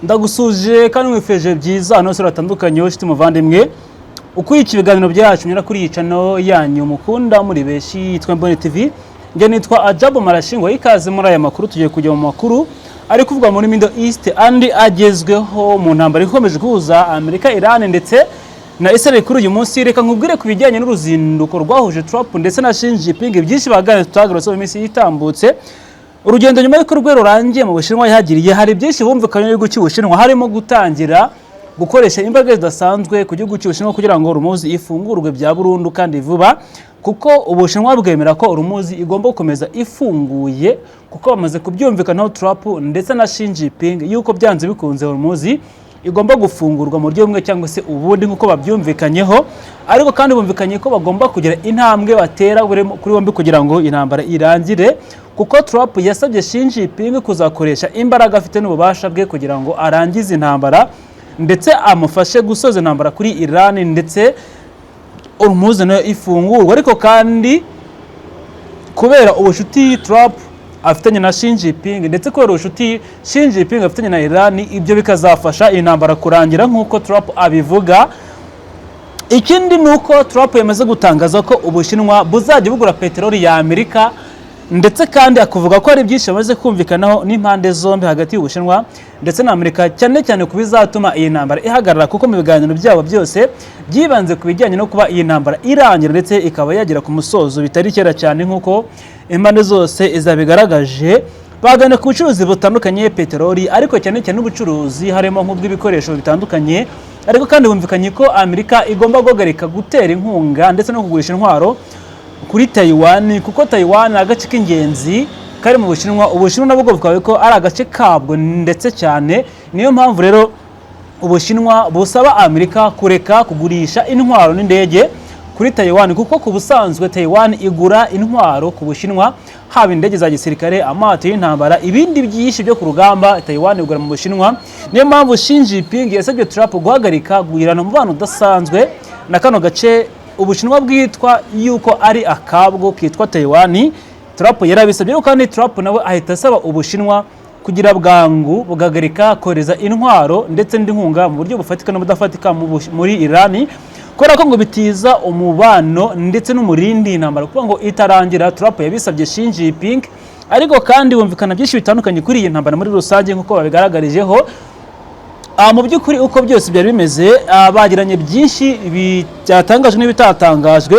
Ndagusuje kandi nkwifurije byiza ahantu hose hatandukanye, wowe nshuti muvandimwe ukuriye ibiganiro byacu nyura kuri iyi channel yanyu mukunda muri benshi yitwa Mboni TV. Njye nitwa Ajabu Marashingo. Ikaze muri aya makuru. Tugiye kujya mu makuru ari kuvugwa muri Middle East, andi agezweho mu ntambara ikomeje guhuza Amerika, Iran ndetse na Israel kuri uyu munsi. Reka nkubwire ku bijyanye n'uruzinduko rwahuje Trump ndetse na Xi Jinping, byinshi baganiriye tutagarutse mu minsi itambutse. Urugendo nyuma y'uko rwe rurangiye mu Bushinwa yahagiriye, hari byinshi bumvikanye n'igihugu cy'Ubushinwa, harimo gutangira gukoresha imbaraga zidasanzwe ku gihugu cy'Ubushinwa kugira ngo Hormuz ifungurwe bya burundu kandi vuba, kuko Ubushinwa bwemera ko Hormuz igomba gukomeza ifunguye, kuko bamaze kubyumvikanaho Trump ndetse na Xi Jinping yuko byanze bikunze Hormuz igomba gufungurwa mu buryo bumwe cyangwa se ubundi nk'uko babyumvikanyeho. Ariko kandi bumvikanye ko bagomba kugira intambwe batera kuri bombi kugira ngo intambara irangire, kuko Trump yasabye Xi Jinping kuzakoresha imbaraga afite n'ububasha bwe kugira ngo arangize intambara, ndetse amufashe gusoza intambara kuri Iran, ndetse Hormuz nayo ifungurwa. Ariko kandi kubera ubucuti Trump afitanye na Xi Jinping, ndetse kubera ubucuti Xi Jinping afitanye na Iran, ibyo bikazafasha iyi ntambara kurangira nk'uko Trump abivuga. Ikindi ni uko Trump yamaze gutangaza ko Ubushinwa buzajya bugura peteroli ya Amerika, ndetse kandi akavuga ko hari byinshi bamaze kumvikanaho n'impande zombi hagati y'Ubushinwa ndetse na Amerika, cyane cyane ku bizatuma iyi ntambara ihagarara, kuko mu biganiro byabo byose byibanze ku bijyanye no kuba iyi ntambara irangira ndetse ikaba yagera ku musozo bitari kera cyane, nk'uko impande zose zabigaragaje. Baganira ku bucuruzi butandukanye, peteroli, ariko cyane cyane n'ubucuruzi harimo nk'ubw'ibikoresho bitandukanye. Ariko kandi bumvikanye ko Amerika igomba guhagarika gutera inkunga ndetse no kugurisha intwaro kuri Taiwan, kuko Taiwan ni agace k'ingenzi kari mu Bushinwa. Ubushinwa nabwo bukavuga ko ari agace kabwo ndetse cyane. Niyo mpamvu rero Ubushinwa busaba Amerika kureka kugurisha intwaro n'indege kuri Taiwan, kuko ku busanzwe Taiwan igura intwaro ku Bushinwa, haba indege za gisirikare, amato y'intambara, ibindi byinshi byo ku rugamba Taiwan igura mu Bushinwa. Niyo mpamvu Xi Jinping yasabye Trump guhagarika kugirana umubano udasanzwe na kano gace Ubushinwa bwitwa yuko ari akabwo kitwa Taiwan. Trump yarabisabye, ariko kandi Trump nawe ahita asaba Ubushinwa kugira bwangu bugahagarika kohereza intwaro ndetse n'indi nkunga mu buryo bufatika n'ubudafatika muri Iran, kubera ko ngo bitiza umubano ndetse n'umurindi intambara kuko ngo itarangira. Trump yabisabye Xi Jinping. Ariko kandi bumvikana byinshi bitandukanye kuri iyi ntambara muri rusange nk'uko babigaragarijeho. Mu by'ukuri uko byose byari bimeze, bagiranye byinshi byatangajwe n'ibitatangajwe.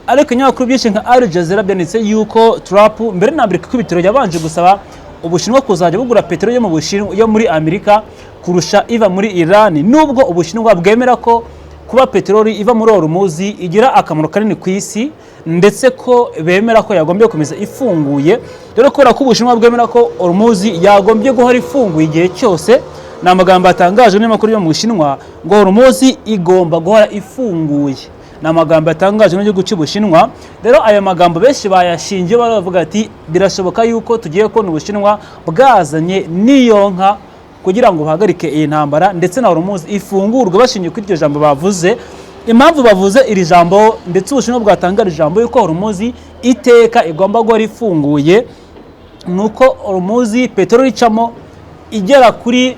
Ariko ibinyamakuru byinshi nka Al Jazeera byanditse yuko Trump mbere na mbere ku ikubitiro yabanje gusaba Ubushinwa kuzajya bugura peteroli yo mu Bushinwa, yo muri Amerika, kurusha iva muri Iran, nubwo Ubushinwa bwemera ko kuba peteroli iva muri Hormuz igira akamaro kanini ku isi, ndetse ko bemera ko yagombye gukomeza ifunguye. Rero kubera ko Ubushinwa bwemera ko Hormuz yagombye guhora ifunguye igihe cyose, ni amagambo yatangajwe n'amakuru yo mu Bushinwa ngo Hormuz igomba guhora ifunguye, ni amagambo yatangajwe n'igihugu cy'Ubushinwa. Rero aya magambo benshi bayashingiye baravuga ati birashoboka yuko tugiye kubona Ubushinwa bwazanye n'iyo nka kugira ngo bahagarike iyi ntambara ndetse na Hormuz ifungurwe, bashingiye kuri iryo jambo bavuze. Impamvu bavuze iri jambo, ndetse Ubushinwa bwatangaje ijambo yuko Hormuz iteka igomba guhora ifunguye, ni uko Hormuz peteroli icamo igera kuri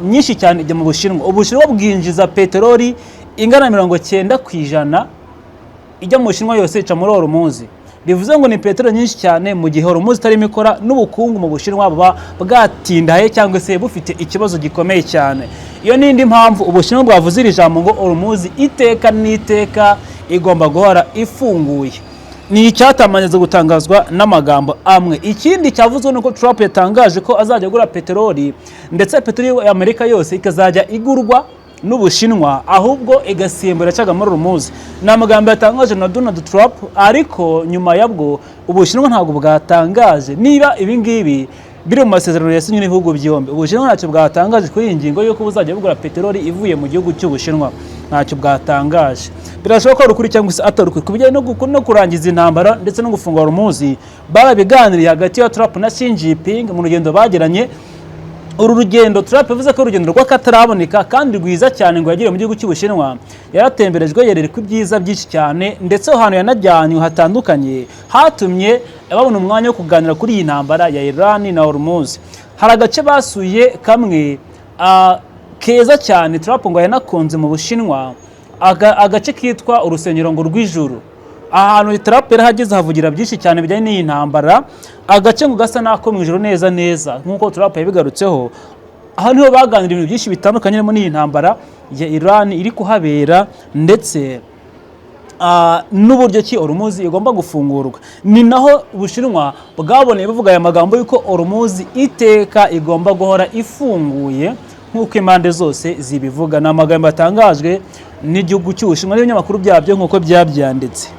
myinshi cyane ijya mu Bushinwa. Ubushinwa bwinjiza peteroli ingana na 90% ijya mu Bushinwa yose ica muri Hormuz. Bivuze ngo ni peteroli nyinshi cyane. Mu gihe Hormuz itarimo ikora, n'ubukungu mu Bushinwa buba bwatindaye cyangwa se bufite ikibazo gikomeye cyane. Iyo ni indi mpamvu Ubushinwa bwavuze iri jambo ngo Hormuz iteka n'iteka igomba guhora ifunguye. Ni icyatamanyije gutangazwa n'amagambo amwe. Ikindi cyavuzwe ni uko Trump yatangaje ko azajya agura peteroli, ndetse peteroli ya Amerika yose ikazajya igurwa n'Ubushinwa, ahubwo igasimbura yacaga muri Hormuz. Ni amagambo yatangaje na Donald Trump. Ariko nyuma yabwo Ubushinwa ntabwo bwatangaje niba ibi ngibi biri mu masezerano yasinywe n'ibihugu byombi. Ubushinwa ntacyo bwatangaje kuri iyi ngingo y'uko buzajya bugura peteroli ivuye mu gihugu cy'Ubushinwa, ntacyo bwatangaje. Birashoboka ko ari ukuri cyangwa se atari ukuri. Ku bijyanye no kurangiza intambara ndetse no gufungura Hormuz, barabiganiriye hagati ya Trump na Xi Jinping mu rugendo bagiranye. Uru rugendo Trump yavuze ko urugendo rw'akataraboneka kandi rwiza cyane ngo yagiriye mu gihugu cy'Ubushinwa. Yaratemberejwe, yerekwa ibyiza byinshi cyane, ndetse aho hantu yanajyanywe hatandukanye hatumye babona umwanya wo kuganira kuri iyi ntambara ya Iran na Hormuz. Hari agace basuye kamwe. keza cyane Trump ngo yanakunze mu Bushinwa, agace kitwa urusengero ngo rw'ijuru. Ahantu Trump yarahageze, havugira byinshi cyane bijyanye n'iyi ntambara. Agace ngo gasa n'ako mu ijuru neza neza, nk'uko Trump yabigarutseho. Aha niho baganira ibintu byinshi bitandukanye, harimo n'iyi ntambara ya Iran iri kuhabera, ndetse n'uburyo ki Hormuz igomba gufungurwa. Ni naho Ubushinwa bwaboneye buvuga aya magambo y'uko Hormuz iteka igomba guhora ifunguye, nk'uko impande zose zibivuga. Ni amagambo yatangajwe n'igihugu cy'Ubushinwa n'ibinyamakuru byabyo nk'uko byabyanditse.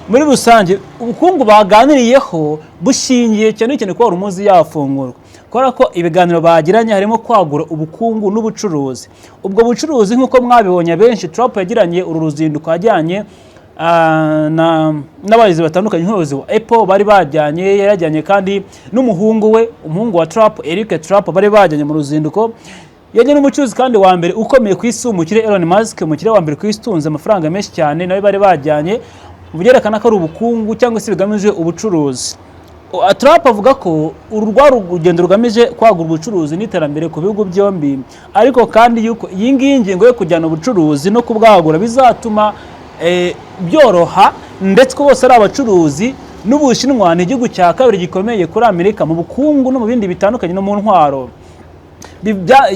Muri rusange, ubukungu baganiriyeho bushingiye cyane cyane kuba Hormuz yafungurwa, kubera ko ibiganiro bagiranye harimo kwagura ubukungu n'ubucuruzi. Ubwo bucuruzi, nk'uko mwabibonye abenshi, Trump yagiranye uru ruzinduko ajyanye n'abayobozi batandukanye, nk'umuyobozi wa Apple bari bajyanye. Yarajyanye kandi n'umuhungu we, umuhungu wa Trump, Eric Trump, bari bajyanye mu ruzinduko. Yajyanye n'umucuruzi kandi wa mbere ukomeye ku isi, umukire Elon Musk, umukire wa mbere ku isi utunze amafaranga menshi cyane, nawe bari bajyanye, mu byerekana ko ari ubukungu cyangwa se bigamije ubucuruzi. Trump avuga ko uru rwari urugendo rugamije kwagura ubucuruzi n'iterambere ku bihugu byombi, ariko kandi yuko iyi ngiyi ngingo yo kujyana ubucuruzi no kubwagura bizatuma byoroha, ndetse ko bose ari abacuruzi. N'Ubushinwa ni igihugu cya kabiri gikomeye kuri Amerika mu bukungu no mu bindi bitandukanye no mu ntwaro.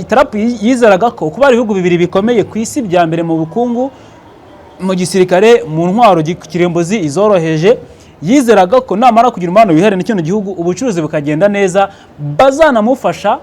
Trump yizeraga ko kuba ari ibihugu bibiri bikomeye ku isi bya mbere mu bukungu, mu gisirikare, mu ntwaro kirimbuzi izoroheje, yizeraga ko namara kugira umubano wihariye na kino gihugu, ubucuruzi bukagenda neza, bazanamufasha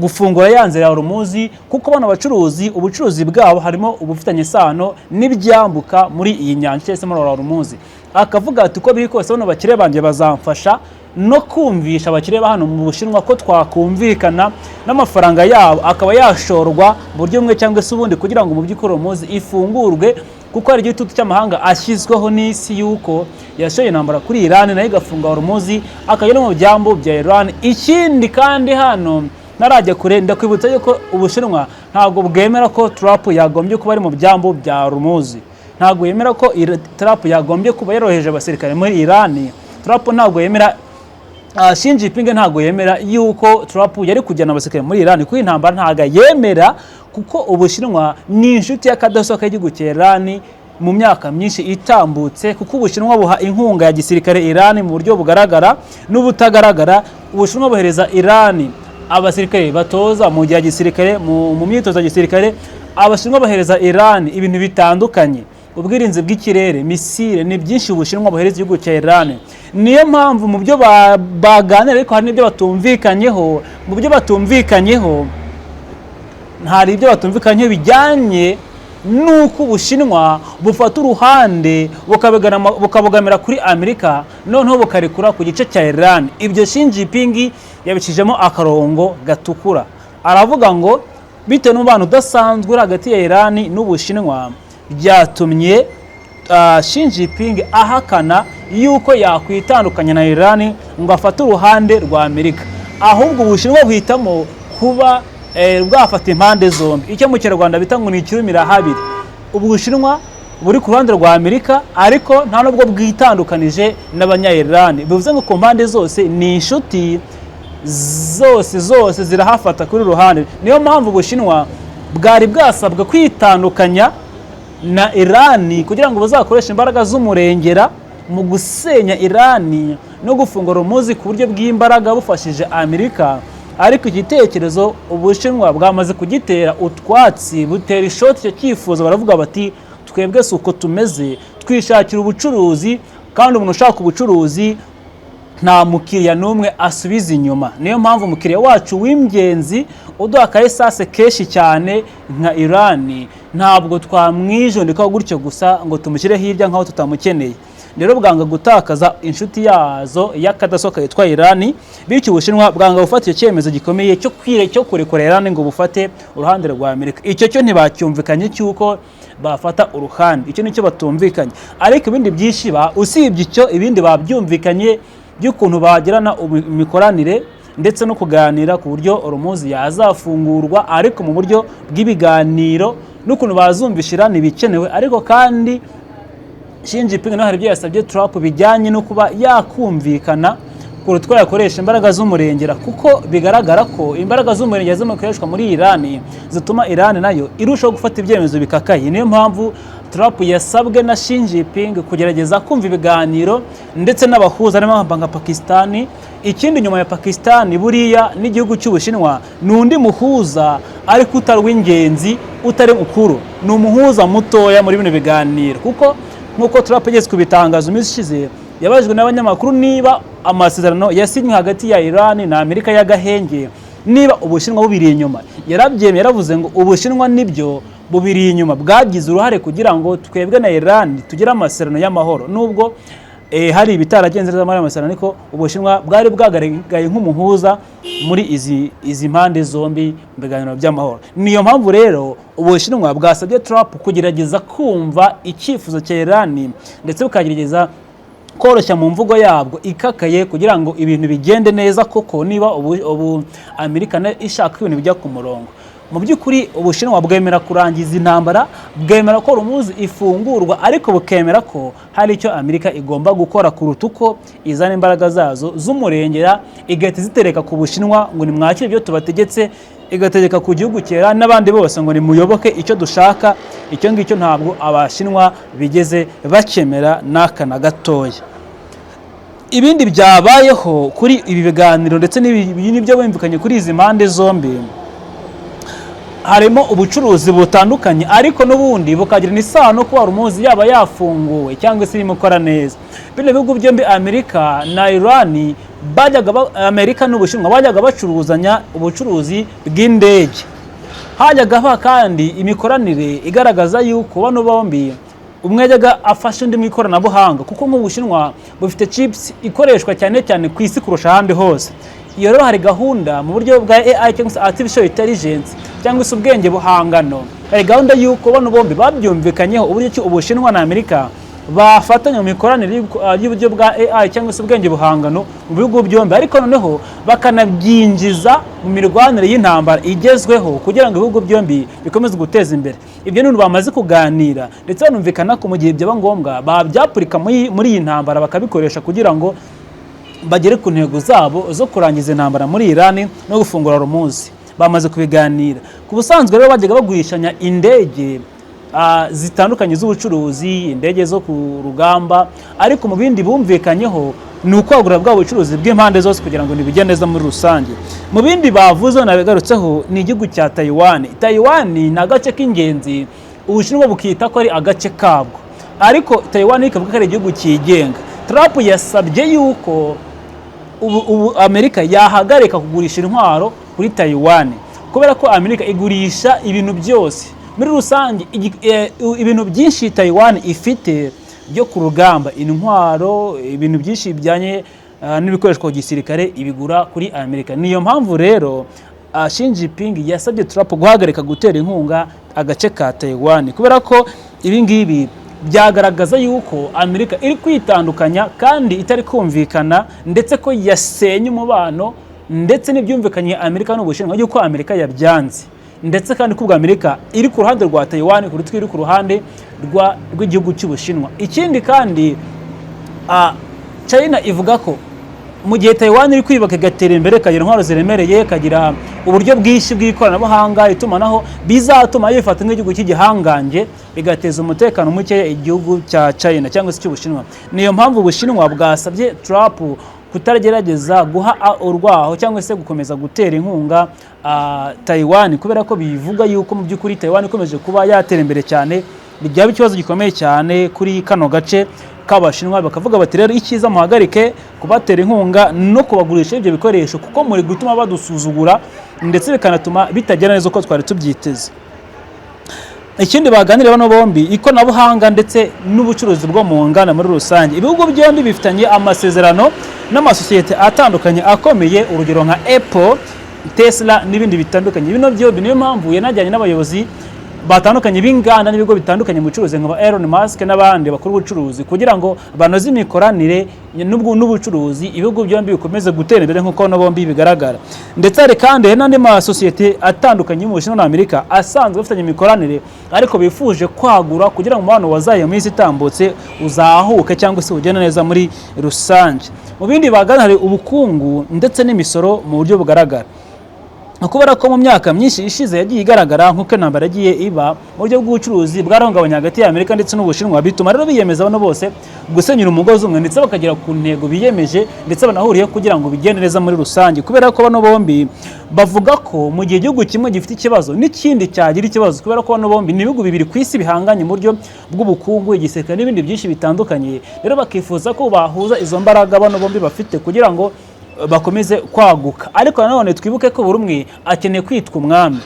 gufungura ya nzira ya Hormuz, kuko bano bacuruzi ubucuruzi bwabo harimo ubufitanye isano n'ibyambuka muri iyi nyanja cyangwa se muri Hormuz. Akavuga ati: "Uko biri kose, bano bakire banjye bazamfasha no kumvisha abakire ba hano mu Bushinwa ko twakumvikana, n'amafaranga yabo akaba yashorwa mu buryo bumwe cyangwa se ubundi, kugira ngo mu by'ukuri Hormuz ifungurwe, kuko hari igitutu cy'amahanga ashyizweho n'isi yuko yashoye intambara kuri Iran, nayo igafunga Hormuz, akajya no mu byambu bya Iran." Ikindi kandi, hano ntarajya kure, ndakwibutsa yuko Ubushinwa ntabwo bwemera ko Trump yagombye kuba ari mu byambu bya Hormuz. Ntabwo yemera ko Trump yagombye kuba yaroheje abasirikare muri Iran. Trump ntabwo yemera, Xi Jinping ntabwo yemera yuko Trump yari kujyana abasirikare muri Iran, kuko intambara ntabwo yemera, kuko Ubushinwa ni inshuti y'akadasohoka y'igihugu cya Iran mu myaka myinshi itambutse, kuko Ubushinwa buha inkunga ya gisirikare Iran mu buryo bugaragara n'ubutagaragara. Ubushinwa buhereza Iran abasirikare batoza mu gihe gisirikare, mu myitozo ya gisirikare. Abashinwa bohereza Iran ibintu bitandukanye, ubwirinzi bw'ikirere, misile, ni byinshi Ubushinwa buhereza igihugu cya Iran. Niyo mpamvu mu byo baganira, ariko hari n'ibyo batumvikanyeho. Mu byo batumvikanyeho, hari ibyo batumvikanyeho bijyanye n'uko Ubushinwa bufata uruhande bukabogamira kuri Amerika, noneho bukarekura ku gice cya Iran. Ibyo Xi Jinping yabicishijemo akarongo gatukura, aravuga ngo bitewe n'umubano udasanzwe uri hagati ya Iran n'Ubushinwa, byatumye Xi Jinping ahakana yuko yakwitandukanya na Iran ngo afate uruhande rwa Amerika, ahubwo Ubushinwa buhitamo kuba bwafata impande zombi, icyo mu Kinyarwanda bita ngo ni ikirumira habiri. Ubushinwa buri ku ruhande rwa Amerika, ariko nta nubwo bwitandukanije n'Abanya-Iran. Bivuze ngo ku mpande zose ni inshuti, zose zose zirahafata kuri ruhande. Niyo mpamvu Ubushinwa bwari bwasabwa kwitandukanya na Irani kugira ngo buzakoreshe imbaraga z'umurengera mu gusenya Irani no gufungura Hormuz ku buryo bw'imbaraga bufashije Amerika. Ariko igitekerezo Ubushinwa bwamaze kugitera utwatsi, butera ishoti icyo cyifuzo. Baravuga bati: "Twebwe si uko tumeze, twishakira ubucuruzi, kandi umuntu ushaka ubucuruzi nta mukiriya n'umwe asubiza inyuma. Niyo mpamvu umukiriya wacu w'ingenzi uduha aka essence kenshi cyane nka Irani, ntabwo twamwijundikaho gutyo gusa ngo tumushyire hirya nk'aho tutamukeneye." Rero bwanga gutakaza inshuti yazo y'akadasohoka yitwa Irani, bityo Ubushinwa bwanga gufata icyo cyemezo gikomeye cyo kurekura Irani ngo bufate uruhande rwa Amerika. Icyo cyo ntibacyumvikanye, cy'uko bafata uruhande, icyo nicyo batumvikanye. Ariko ibindi byinshi, usibye icyo, ibindi babyumvikanye by'ukuntu bagirana imikoranire ndetse no kuganira ku buryo Hormuz yazafungurwa, ariko mu buryo bw'ibiganiro, n'ukuntu bazumvisha Iran ibikenewe. Ariko kandi Xi Jinping nawe hari ibyo yasabye Trump bijyanye no kuba yakumvikana kuruta uko yakoresha imbaraga z'umurengera, kuko bigaragara ko imbaraga z'umurengera zirimo gukoreshwa muri Iran zituma Iran nayo irushaho gufata ibyemezo bikakaye. Niyo mpamvu Trump yasabwe na Xi Jinping kugerageza kumva ibiganiro ndetse n'abahuza harimo nka Pakistan. Ikindi, nyuma ya Pakistan, buriya n'igihugu cy'Ubushinwa ni undi muhuza, ariko utari uw'ingenzi, utari mukuru, ni umuhuza mutoya muri bino biganiro, kuko nk'uko Trump yageze kubitangaza iminsi ishize, yabajijwe n'abanyamakuru niba amasezerano yasinywe hagati ya Iran na Amerika y'agahenge, niba Ubushinwa bubiri inyuma. Yarabyemeye, yaravuze ngo Ubushinwa nibyo bubiri inyuma, bwagize uruhare kugira ngo twebwe na Iran tugire amasezerano y'amahoro, nubwo hari ibitaragenze neza muri ayo masezerano, ariko Ubushinwa bwari bwagaragaye nk'umuhuza muri izi mpande zombi mu biganiro by'amahoro. Niyo mpamvu rero Ubushinwa bwasabye Trump kugerageza kumva icyifuzo cya Iran, ndetse bukagerageza koroshya mu mvugo yabwo ikakaye kugira ngo ibintu bigende neza koko, niba ubu Amerika nayo ishaka ibintu bijya ku murongo. Mu by'ukuri, Ubushinwa bwemera kurangiza intambara, bwemera ko Hormuz ifungurwa, ariko bukemera ko hari icyo Amerika igomba gukora kuruta uko izana imbaraga zazo z'umurengera, igahita izitereka ku Bushinwa ngo nimwakire ibyo tubategetse, igategeka ku gihugu cyera n'abandi bose ngo nimuyoboke icyo dushaka. Icyo ngicyo ntabwo Abashinwa bigeze bakemera n'aka na gatoya. Ibindi byabayeho kuri ibi biganiro ndetse n'ibyo bumvikanye kuri izi mpande zombi, harimo ubucuruzi butandukanye, ariko n'ubundi bukagira isano kuba Hormuz yaba yafunguwe cyangwa se irimo ikora neza. Bino bihugu byombi, Amerika na Iran, Amerika n'Ubushinwa, bajyaga bacuruzanya ubucuruzi bw'indege. Hajyaga haba kandi imikoranire igaragaza yuko bano bombi umwe yajyaga afasha undi mu ikoranabuhanga, kuko nk'Ubushinwa bufite chips ikoreshwa cyane cyane ku isi kurusha ahandi hose. Iyo rero hari gahunda mu buryo bwa AI cyangwa se artificial intelligence cyangwa se ubwenge buhangano. Hari gahunda y'uko bano bombi babyumvikanyeho uburyo ki Ubushinwa na Amerika bafatanya mu mikoranire y'uburyo bwa AI cyangwa se ubwenge buhangano mu bihugu byombi, ariko noneho bakanabyinjiza mu mirwanire y'intambara igezweho kugira ngo ibihugu byombi bikomeze guteza imbere. Ibyo ni ibintu bamaze kuganira, ndetse banumvikana ko mu gihe byaba ngombwa babyapurika muri iyi ntambara, bakabikoresha kugira ngo bagere ku ntego zabo zo kurangiza intambara muri Iran no gufungura Hormuz. Bamaze kubiganira. Ku busanzwe rero bajyaga bagurishanya indege zitandukanye z'ubucuruzi, indege zo ku rugamba, ariko mu bindi bumvikanyeho ni ukwagura bwa bucuruzi bw'impande zose kugira ngo ntibigende neza muri rusange. Mu bindi bavuze nabigarutseho ni igihugu cya Taiwan. Taiwan ni agace k'ingenzi, Ubushinwa bukita ko ari agace kabwo, ariko Taiwan ikavuga ko ari igihugu cyigenga. Trump yasabye yuko ubu Amerika yahagarika kugurisha intwaro kuri Taiwan, kubera ko Amerika igurisha ibintu byose muri rusange, ibintu byinshi Taiwan ifite byo ku rugamba, intwaro, ibintu byinshi bijyanye n'ibikoresho ku gisirikare, ibigura kuri Amerika. Niyo mpamvu rero Xi Jinping yasabye Trump guhagarika gutera inkunga agace ka Taiwan, kubera ko ibi ngibi byagaragaza yuko Amerika iri kwitandukanya kandi itari kumvikana, ndetse ko yasenye umubano ndetse n'ibyumvikanye Amerika n'Ubushinwa yuko Amerika yabyanze, ndetse kandi ko ubwo Amerika iri ku ruhande rwa Taiwan kuruta iri ku ruhande rw'igihugu cy'Ubushinwa. Ikindi kandi, China ivuga ko mu gihe Taiwan iri kwiyubaka, igatera imbere, ikagira intwaro ziremereye, ikagira uburyo bwinshi bw'ikoranabuhanga, itumanaho, bizatuma yifata nk'igihugu cy'igihangange, bigateza umutekano muke igihugu cya China cyangwa se cy'Ubushinwa. Niyo mpamvu Ubushinwa bwasabye Trump kutagerageza guha urwaho cyangwa se gukomeza gutera inkunga Taiwan, kubera ko bivuga yuko mu by'ukuri Taiwan ikomeje kuba yatera imbere cyane byaba ikibazo gikomeye cyane kuri kano gace k'Abashinwa. Bakavuga bati: "Rero icyiza muhagarike kubatera inkunga no kubagurisha ibyo bikoresho, kuko muri gutuma badusuzugura, ndetse bikanatuma bitagera neza uko twari tubyiteze." Ikindi baganiriye bano bombi, ikoranabuhanga ndetse n'ubucuruzi bwo mu nganda muri rusange. Ibihugu byombi bifitanye amasezerano n'amasosiyete atandukanye akomeye, urugero nka Apple, Tesla n'ibindi bitandukanye. Bino byombi, niyo mpamvu yanajyanye n'abayobozi. Batandukanye b'inganda n'ibigo bitandukanye mu bucuruzi, nka ba Elon Musk n'abandi bakora ubucuruzi, kugira ngo banoze imikoranire n'ubucuruzi, ibihugu byombi bikomeze gutera imbere nk'uko na bombi bigaragara. Ndetse hari kandi n'andi masosiyete atandukanye mu Bushinwa na Amerika asanzwe afitanye imikoranire, ariko bifuje kwagura kugira ngo umubano wazaye mu minsi itambutse uzahuke cyangwa se ugende neza muri rusange. Mu bindi baganira hari ubukungu ndetse n'imisoro mu buryo bugaragara, kubera ko mu myaka myinshi ishize yagiye igaragara nk'uko intambara yagiye iba mu buryo bw'ubucuruzi bwarahungabanya hagati ya Amerika ndetse n'Ubushinwa. Bituma rero biyemeza bano bose gusenyera umugozi umwe, ndetse bakagera ku ntego biyemeje ndetse banahuriyeho kugira ngo bigende neza muri rusange, kubera ko bano bombi bavuga ko mu gihe igihugu kimwe gifite ikibazo, n'ikindi cyagira ikibazo, kubera ko bano bombi ni ibihugu bibiri ku isi bihanganye mu buryo bw'ubukungu, igisirikare n'ibindi byinshi bitandukanye. Rero bakifuza ko bahuza izo mbaraga bano bombi bafite kugira ngo bakomeze kwaguka. Ariko nanone twibuke ko buri umwe akeneye kwitwa umwami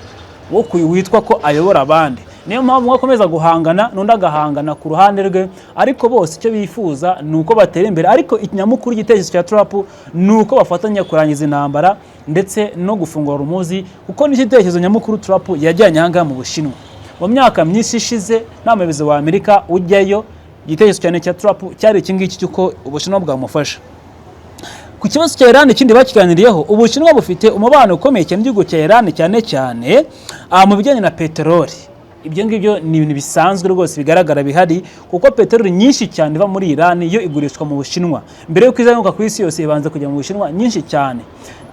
wo witwa ko ayobora abandi. Niyo mpamvu umwe akomeza guhangana n'undi agahangana ku ruhande rwe, ariko bose icyo bifuza ni uko batera imbere. Ariko ikinyamukuru, igitekerezo cya Trump ni uko bafatanya kurangiza intambara ndetse no gufungura Hormuz, kuko nicyo gitekerezo nyamukuru Trump yajyanye aha ngaha mu Bushinwa mu myaka myinshi ishize. Nta muyobozi wa Amerika ujyayo, igitekerezo cyane cya Trump cyari iki ngiki cy'uko Ubushinwa bwamufasha. Ku kibazo cya Iran, ikindi bakiganiriyeho. Ubushinwa bufite umubano ukomeye cyane n'igihugu cya Iran, cyane cyane mu bijyanye na peteroli. Ibyo ngibyo ni ibintu bisanzwe rwose bigaragara bihari, kuko peteroli nyinshi cyane iva muri Iran yo igurishwa mu Bushinwa. Mbere y'uko izamuka ku isi yose, ibanza kujya mu Bushinwa nyinshi cyane,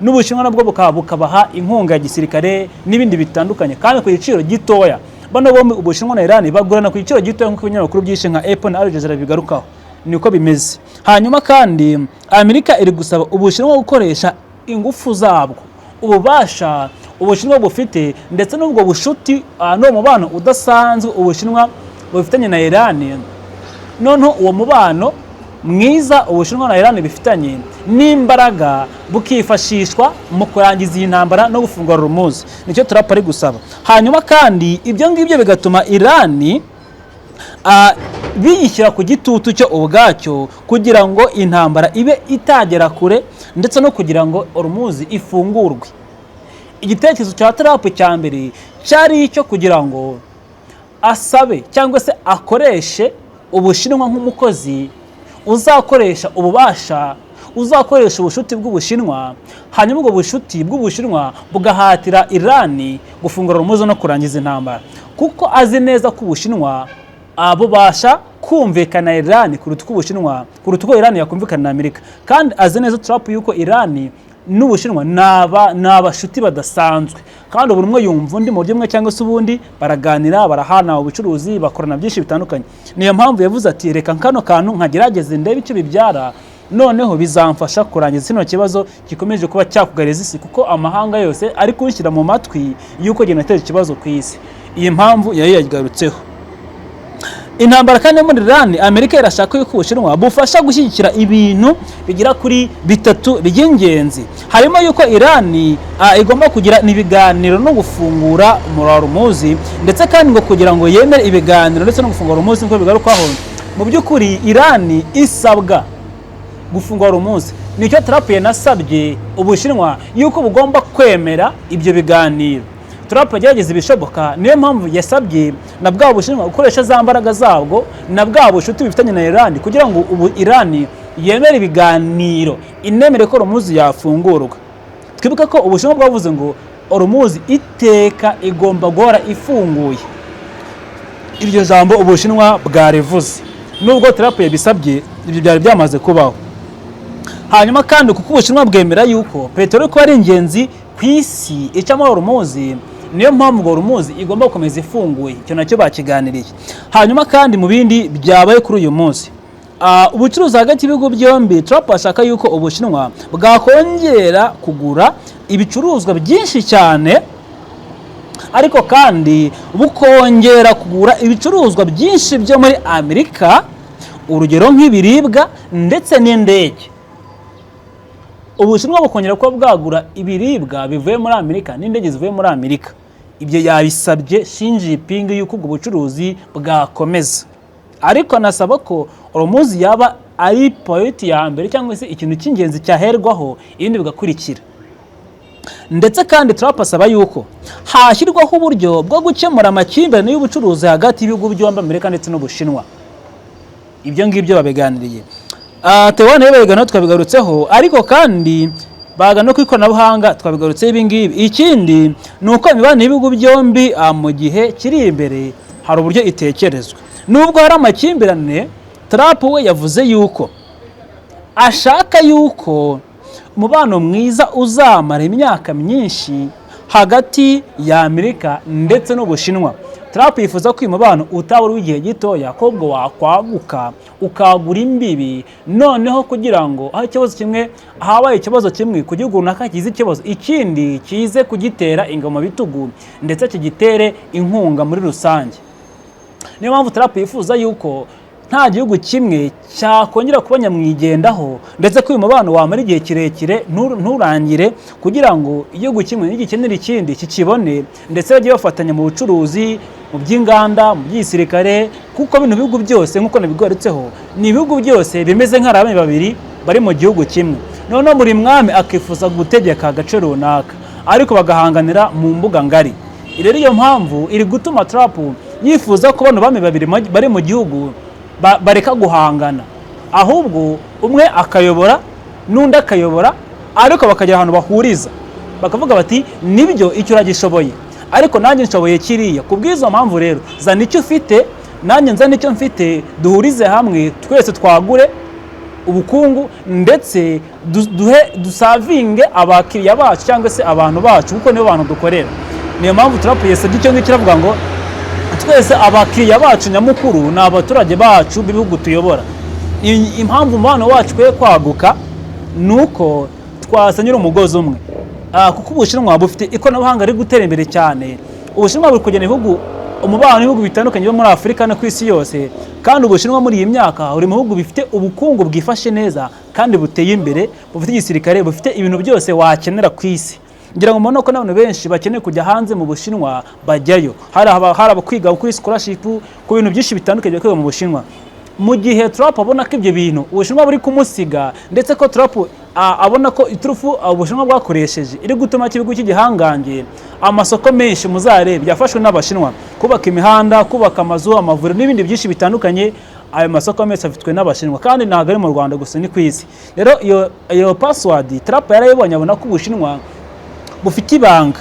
n'Ubushinwa nabwo bukaba bukabaha inkunga ya gisirikare n'ibindi bitandukanye, kandi ku giciro gitoya. Bano bombi, Ubushinwa na Iran, bagurana ku giciro gitoya, nk'uko ibinyamakuru byinshi nka Apple na Al Jazeera bigarukaho, niko bimeze. Hanyuma kandi Amerika iri gusaba Ubushinwa gukoresha ingufu zabwo, ububasha Ubushinwa bufite, ndetse n'ubwo bushuti n'uwo mubano udasanzwe Ubushinwa bufitanye na Iran. Noneho uwo mubano mwiza Ubushinwa na Iran bifitanye n'imbaraga bukifashishwa mu kurangiza iyi ntambara no gufungura Hormuz, nicyo Trump ari gusaba. Hanyuma kandi ibyo ngibyo bigatuma Iran biyishyira ku gitutu cyo ubwacyo, kugira ngo intambara ibe itagera kure, ndetse no kugira ngo Hormuz ifungurwe. Igitekerezo cya Trump cya mbere cyari icyo kugira ngo asabe cyangwa se akoreshe Ubushinwa nk'umukozi uzakoresha ububasha, uzakoresha ubushuti bw'Ubushinwa, hanyuma ubwo bushuti bw'Ubushinwa bugahatira Irani gufungura Hormuz no kurangiza intambara, kuko azi neza ko Ubushinwa bubasha kumvikana Irani kuruta uko Ubushinwa, kuruta uko Irani yakumvikana na Amerika. Kandi azi neza Trump yuko Irani n'Ubushinwa ni abashuti badasanzwe, kandi buri umwe yumva undi mu buryo bumwe cyangwa se ubundi, baraganira, barahana ubucuruzi, bakorana byinshi bitandukanye. Niyo mpamvu yavuze ati: "Reka kano kantu nkagerageze ndebe icyo bibyara, noneho bizamfasha kurangiza kino kibazo gikomeje kuba cyakugariza isi, kuko amahanga yose ari kunshyira mu matwi yuko genda nateje ikibazo ku isi." Iyi mpamvu yari yagarutseho. Intambara kandi yo muri Iran, Amerika irashaka yuko Ubushinwa bufasha gushyigikira ibintu bigera kuri bitatu by'ingenzi, harimo yuko Iran igomba kugira ibiganiro no gufungura Hormuz. Ndetse kandi ngo kugira ngo yemere ibiganiro ndetse no gufungura Hormuz, nk'uko bigarukwaho, mu by'ukuri Iran isabwa gufungura Hormuz. Nicyo Trump yanasabye Ubushinwa, yuko bugomba kwemera ibyo biganiro. Trump yagerageza ibishoboka, niyo mpamvu yasabye na bwa Bushinwa gukoresha za mbaraga zabwo na bwa bushuti bifitanye na Iran, kugira ngo ubu Iran yemere ibiganiro, inemere ko Hormuz yafungurwa. Twibuke ko Ubushinwa bwavuze ngo Hormuz iteka igomba guhora ifunguye. Iryo jambo Ubushinwa bwarivuze nubwo Trump yabisabye, ibyo byari byamaze kubaho. Hanyuma kandi kuko Ubushinwa bwemera yuko peteroli ko ari ingenzi ku isi icamo Hormuz, niyo mpamvu ngo Hormuz igomba gukomeza ifunguye. Icyo nacyo bakiganiriye. Hanyuma kandi mu bindi byabaye kuri uyu munsi, ubucuruzi hagati y'ibihugu byombi, Trump ashaka yuko Ubushinwa bwakongera kugura ibicuruzwa byinshi cyane, ariko kandi bukongera kugura ibicuruzwa byinshi byo muri Amerika, urugero nk'ibiribwa ndetse n'indege. Ubushinwa bukongera kuba bwagura ibiribwa bivuye muri Amerika n'indege zivuye muri Amerika. Ibyo yabisabye Xi Jinping, yuko ubwo bucuruzi bwakomeza, ariko anasaba ko Hormuz yaba ari priority ya mbere cyangwa se ikintu cy'ingenzi cyaherwaho, ibindi bigakurikira. Ndetse kandi Trump asaba yuko hashyirwaho uburyo bwo gukemura amakimbirane y'ubucuruzi hagati y'ibihugu byombi, Amerika ndetse n'Ubushinwa. Ibyo ngibyo babiganiriye. Taiwan yo babiganiraho, twabigarutseho, ariko kandi baga no ku ikoranabuhanga, twabigarutseho ibi ngibi. Ikindi ni uko imibanire y'ibihugu byombi mu gihe kiri imbere hari uburyo itekerezwa. Nubwo hari amakimbirane, Trump we yavuze yuko ashaka yuko umubano mwiza uzamara imyaka myinshi hagati ya Amerika ndetse n'Ubushinwa. Trump yifuza ko uyu mubano utaba uri uw'igihe gitoya, ahubwo wakwaguka, ukagura imbibi, noneho kugira ngo aho ikibazo kimwe habaye, ikibazo kimwe ku gihugu runaka kize ikibazo, ikindi kize kugitera ingabo mu bitugu ndetse kigitere inkunga muri rusange. Niyo mpamvu Trump yifuza yuko nta gihugu kimwe cyakongera kuba nyamwigendaho, ndetse ko uyu mubano wamara igihe kirekire, nturangire, kugira ngo igihugu kimwe nigikenera ikindi kikibone, ndetse bajye bafatanya mu bucuruzi, mu by'inganda, mu by'igisirikare, kuko bino bihugu byose, nk'uko nabigarutseho, ni ibihugu byose bimeze nk'abami babiri bari mu gihugu kimwe. Noneho buri mwami akifuza gutegeka agace runaka, ariko bagahanganira mu mbuga ngari. Rero iyo mpamvu iri gutuma Trump yifuza ko bano bami babiri bari mu gihugu bareka guhangana, ahubwo umwe akayobora n'undi akayobora, ariko bakagera ahantu bahuriza, bakavuga bati: "Nibyo, icyo uragishoboye, ariko nanjye nshoboye kiriya. Ku bw'izo mpamvu rero, zana icyo ufite, nanjye nzane icyo mfite, duhurize hamwe, twese twagure ubukungu, ndetse duhe duservinge abakiriya bacu cyangwa se abantu bacu, kuko nibo bantu dukorera." Niyo mpamvu Trump yasabye icyo ngicyo, aravuga ngo twese abakiriya bacu nyamukuru ni abaturage bacu b'ibihugu tuyobora. Impamvu umubano wacu ukwiye kwaguka ni uko twasenyera umugozi umwe, kuko Ubushinwa bufite ikoranabuhanga riri gutera imbere cyane. Ubushinwa buri kugena ibihugu, umubano n'ibihugu bitandukanye byo muri Afurika no ku isi yose. Kandi Ubushinwa muri iyi myaka buri mu bihugu bifite ubukungu bwifashe neza kandi buteye imbere, bufite igisirikare, bufite ibintu byose wakenera ku isi. Ngira ngo mubone ko n'abantu benshi bakeneye kujya hanze mu Bushinwa bajyayo, hari abakwiga kuri scholarship, ku bintu byinshi bitandukanye kwiga mu Bushinwa. Mu gihe Trump abona ko ibyo bintu Ubushinwa buri kumusiga, ndetse ko Trump abona ko iturufu Ubushinwa bwakoresheje iri gutuma igihugu cy'igihangange, amasoko menshi muzarebe yafashwe n'Abashinwa, kubaka imihanda, kubaka amazu, amavuriro n'ibindi byinshi bitandukanye, ayo masoko menshi afitwe n'Abashinwa. Kandi ntabwo ari mu Rwanda gusa, ni ku isi. Rero iyo password Trump yarayibonye, abona ko Ubushinwa bufite ibanga.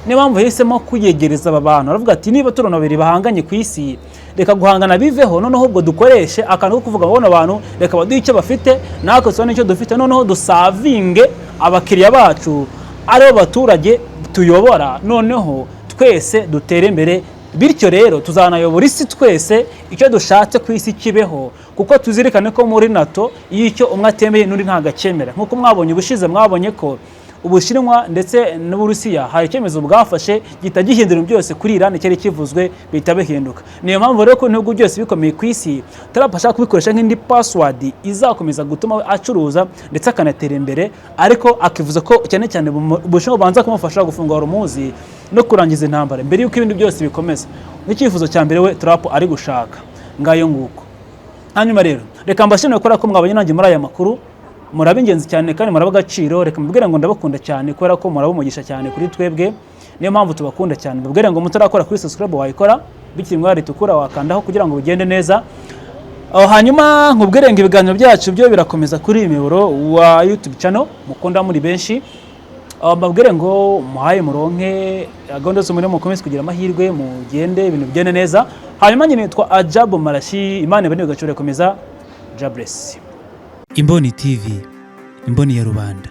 Niyo mpamvu yahisemo kwiyegereza aba bantu. Aravuga ati: "Niba turi babiri bahanganye ku isi, reka guhangana biveho, noneho ubwo dukoreshe akantu ko kuvuga ngo bano bantu reka baduhe icyo bafite, natwe tubone icyo dufite, noneho duservinge abakiriya bacu, aribo baturage tuyobora, noneho twese dutere imbere. Bityo rero tuzanayobora isi twese, icyo dushatse ku isi kibeho." Kuko tuzirikane ko muri NATO, iyo icyo umwe atemeye n'undi ntabwo acyemera. Nk'uko mwabonye ubushize, mwabonye ko Ubushinwa ndetse n'Uburusiya hari icyemezo bwafashe gihita gihindura ibintu byose kuri Iran, cyari kivuzwe bihita bihinduka. Niyo mpamvu rero ko ibihugu byose bikomeye ku isi, Trump ashaka kubikoresha nk'indi password izakomeza gutuma acuruza ndetse akanatera imbere, ariko akivuza ko cyane cyane Ubushinwa bubanza kumufasha gufunga Hormuz no kurangiza intambara mbere y'uko ibindi byose bikomeza. N'icyifuzo cya mbere we Trump ari gushaka. Ngayo nguko. Hanyuma rero reka mbashimire kubera ko mwabonye nanjye muri aya makuru. Muraba ingenzi cyane kandi muraba agaciro. Reka mbabwire ngo ndabakunda cyane, kubera ko muraba umugisha cyane kuri twebwe, niyo mpamvu tubakunda cyane. Mbabwire ngo mutarakora kuri subscribe wayikora, bikiri mu ibara ritukura, wakandaho kugira ngo bigende neza. Aho hanyuma nkubwire ngo ibiganiro byacu byo birakomeza kuri iyi miyoboro wa YouTube channel mukunda muri benshi. Aho mbabwire ngo muhaye muronke, gahunda zose muri mukomeze kugira amahirwe, mugende ibintu bigende neza. Hanyuma nyine nitwa Ajabu Marashi. Imana ibane gaciro, komeza. Jabless. Imboni TV, imboni ya rubanda.